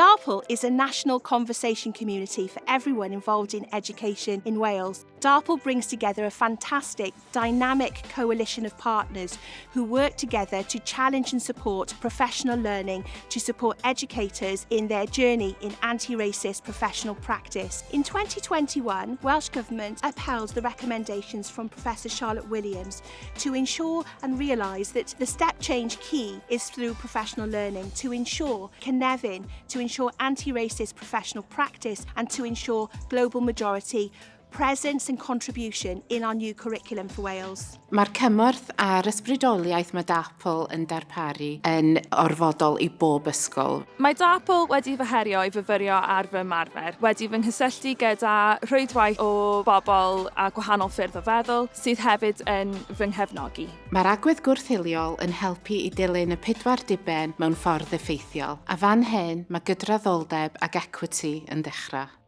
DARPL is a national conversation community for everyone involved in education in Wales. DARPL brings together a fantastic, dynamic coalition of partners who work together to challenge and support professional learning to support educators in their journey in anti-racist professional practice. In 2021, Welsh Government upheld the recommendations from Professor Charlotte Williams to ensure and realise that the step change key is through professional learning to ensure Cynefin, to ensure anti-racist professional practice and to ensure global majority presence and contribution in our new curriculum for Wales. Mae'r cymorth a'r ysbrydoliaeth mae DARPL yn darparu yn orfodol i bob ysgol. Mae DARPL wedi fy herio i fyfyrio ar fy ymarfer, wedi fy nghysylltu gyda rhwydwaith o bobl a gwahanol ffyrdd o feddwl, sydd hefyd yn fy nghefnogi. Mae'r agwedd gwrth-hiliol yn helpu i dilyn y pedwar diben mewn ffordd effeithiol, a fan hyn mae gydraddoldeb ac equity yn dechrau.